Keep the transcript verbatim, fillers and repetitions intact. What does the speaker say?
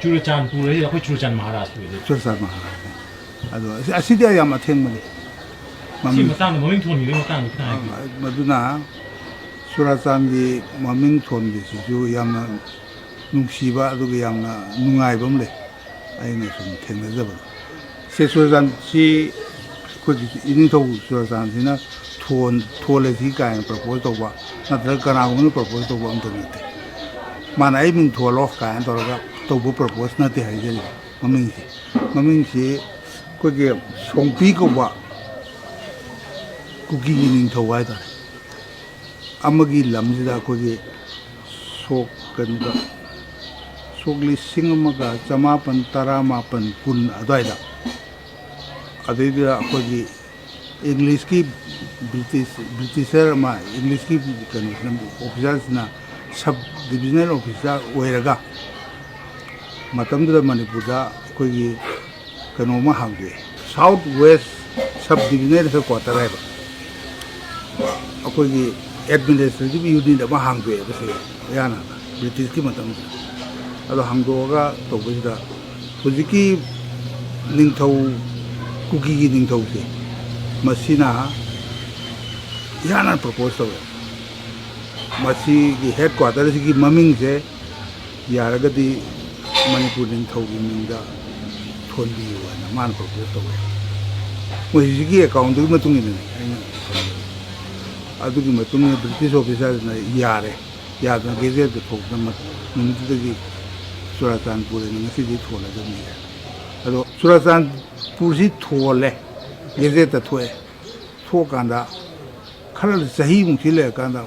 ꯆꯨꯔꯆꯥꯟꯄꯨꯔ ꯍꯥꯏꯁꯦ ꯑꯩꯈꯣꯏ ꯆꯨꯔꯆꯥꯟ ꯃꯍꯥꯔꯥꯖ ꯑꯣꯏꯗꯣꯏꯅꯤ꯫ ꯆꯨꯔꯆꯥꯟ ꯃꯍꯥꯔꯥꯖꯅꯤ꯫ ꯑꯗꯣ ꯑꯁꯤ- ꯑꯁꯤꯗꯤ ꯑꯩ ꯌꯥꯝ ꯑꯊꯦꯡꯕꯅꯤ꯫ ꯁꯤ ꯃꯃꯤꯡ- ꯃꯇꯥꯡꯗ, ꯃꯃꯤꯡ ꯊꯣꯟꯈꯤꯕꯒꯤ ꯃꯇꯥꯡꯗ ꯈꯤꯇꯪ ꯍꯥꯏꯕꯤꯌꯨ꯫ ꯃꯗꯨꯅ ꯆꯨꯔꯆꯥꯟꯒꯤ ꯃꯃꯤꯡ ꯊꯣꯟꯕꯁꯤꯁꯨ ꯌꯥꯝꯅ ꯅꯨꯡꯁꯤꯕ ꯑꯗꯨꯒ ꯌꯥꯝꯅ ꯅꯨꯡꯉꯥꯏꯕ ꯑꯃ ꯂꯩ꯫ ꯑꯩꯅ ꯁꯨꯝ ꯊꯦꯡꯅꯖꯕꯗ ꯁꯦ ꯆꯨꯔꯆꯥꯟꯁꯤ ꯑꯩꯈꯣꯏꯒꯤ ꯏꯅꯤꯡꯊꯧ ꯆꯨꯔꯆꯥꯟꯁꯤꯅ ꯊꯣꯟ ꯊꯣꯜꯂꯁꯤ ꯀꯥꯏꯅ ꯄ꯭ꯔꯄꯣꯁ ꯇꯧꯕ ꯅꯠꯇ꯭ꯔꯒ ꯀꯅꯥꯒꯨꯝꯕꯅ ꯄ꯭ꯔꯄꯣꯁ ꯇꯧꯕ ꯑꯝꯇ ꯅꯠꯇꯦ꯫ ꯃꯥꯅ "ꯑꯩ ꯃꯤꯡ ꯊꯣꯜꯂꯣ" ꯀꯥꯏꯅ ꯇꯧꯔꯒ ꯇꯧꯕ ꯄ꯭ꯔꯄꯣꯁ ꯅꯠꯇꯦ ꯍꯥꯏꯖꯔꯤꯕ ꯃꯃꯤꯡꯁꯦ꯫ ꯃꯃꯤꯡꯁꯤ ꯑꯩꯈꯣꯏꯒꯤ ꯁꯣꯡꯄꯤ ꯀꯧꯕ ꯀꯨꯀꯤꯒꯤ ꯅꯤꯡꯊꯧ ꯍꯥꯏꯇꯥꯔꯦ, ꯑꯃꯒꯤ ꯂꯝꯁꯤꯗ ꯑꯩꯈꯣꯏꯒꯤ ꯁꯣꯛ ꯀꯩꯅꯣꯗ ꯁꯣꯛ ꯂꯤꯁꯤꯡ ꯑꯃꯒ ꯆꯃꯥꯄꯟ ꯇꯔꯥꯃꯥꯄꯟ ꯀꯨꯟ ꯑꯗꯨꯋꯥꯏꯗ, ꯑꯗꯩꯗꯨꯗ ꯑꯩꯈꯣꯏꯒꯤ ꯏꯪꯂꯤꯁꯀꯤ ꯕ꯭ꯔꯤꯇꯤꯁ ꯕ꯭ꯔꯤꯇꯤꯁꯔ ꯑꯃ, ꯏꯪꯂꯤꯁꯀꯤ ꯀꯩꯅꯣꯁꯤꯅ, ꯑꯣꯐꯤꯁꯥꯔꯁꯤꯅ ꯁꯕ ꯗꯤꯕꯤꯖꯅꯦꯜ ꯑꯣꯐꯤꯁꯥꯔ ꯑꯣꯏꯔꯒ ꯃꯇꯝꯗꯨꯗ ꯃꯅꯤꯄꯨꯔꯗ ꯑꯩꯈꯣꯏꯒꯤ ꯀꯩꯅꯣ ꯑꯃ ꯍꯥꯡꯗꯣꯛꯑꯦ, ꯁꯥꯎꯠ ꯋꯦꯁ ꯁꯕ ꯗꯤꯕꯤꯖꯅꯦꯜ ꯍꯦꯗꯀ꯭ꯋꯥꯇꯔ ꯍꯥꯏꯕ, ꯑꯩꯈꯣꯏꯒꯤ ꯑꯦꯗꯃꯤꯅꯤꯁꯇ꯭ꯔꯦꯇꯤꯚ ꯌꯨꯅꯤꯠ ꯑꯃ ꯍꯥꯡꯗꯣꯛꯑꯦꯕ ꯁꯤ ꯏꯍꯥꯟ ꯍꯥꯟꯅ ꯕ꯭ꯔꯤꯇꯤꯁꯀꯤ ꯃꯇꯝꯁꯤꯗ꯫ ꯑꯗꯣ ꯍꯥꯡꯗꯣꯛꯑꯒ ꯇꯧꯕꯁꯤꯗ ꯍꯧꯖꯤꯛꯀꯤ ꯅꯤꯡꯊꯧ, ꯀꯨꯀꯤꯒꯤ ꯅꯤꯡꯊꯧꯁꯦ, ꯃꯁꯤꯅ ꯏꯍꯥꯟ ꯍꯥꯟꯅ ꯄ꯭ꯔꯄꯣꯁ ꯇꯧꯋꯦ꯫ ꯃꯁꯤꯒꯤ ꯍꯦꯗꯀ꯭ꯋꯥꯇꯔꯁꯤꯒꯤ ꯃꯃꯤꯡꯁꯦ ꯌꯥꯔꯒꯗꯤ ꯃꯅꯤꯄꯨꯔ ꯅꯤꯡꯊꯧꯒꯤ ꯃꯤꯡꯗ ꯊꯣꯟꯕꯤꯌꯨ ꯍꯥꯏꯅ ꯃꯥꯅ ꯄ꯭ꯔꯄꯣꯁ ꯇꯧꯋꯦ꯫ ꯃꯣꯏ ꯍꯧꯖꯤꯛꯀꯤ ꯑꯦꯀꯥꯎꯟꯗꯨꯒꯤ ꯃꯇꯨꯡ ꯏꯟꯅꯅꯦ ꯑꯩꯅ ꯈꯪꯕꯗ꯫ ꯑꯗꯨꯒꯤ ꯃꯇꯨꯡ ꯏꯟꯅ ꯕ꯭ꯔꯤꯇꯤꯁ ꯑꯣꯐꯤꯁꯥꯔꯁꯤꯅ ꯌꯥꯔꯦ, ꯌꯥꯗꯅ ꯒꯦꯖꯦꯠꯇ ꯊꯣꯛꯇꯅ ꯅꯨꯃꯤꯠꯇꯨꯗꯒꯤ ꯆꯨꯔꯥꯆꯥꯟꯄꯨꯔ ꯍꯥꯏꯅ ꯉꯁꯤꯗꯤ ꯊꯣꯜꯂꯗꯕꯅꯤ ꯍꯥꯏ꯫ ꯑꯗꯣ ꯆꯨꯔꯥꯆꯥꯟꯄꯨꯔꯁꯤ ꯊꯣꯜꯂꯦ ꯒꯦꯖꯦꯠꯇ ꯊꯣꯛꯑꯦ꯫ ꯊꯣꯛꯑꯀꯥꯟꯗ ꯈꯔ ꯆꯍꯤꯃꯨꯛꯁꯤ ꯂꯩꯔꯀꯥꯟꯗ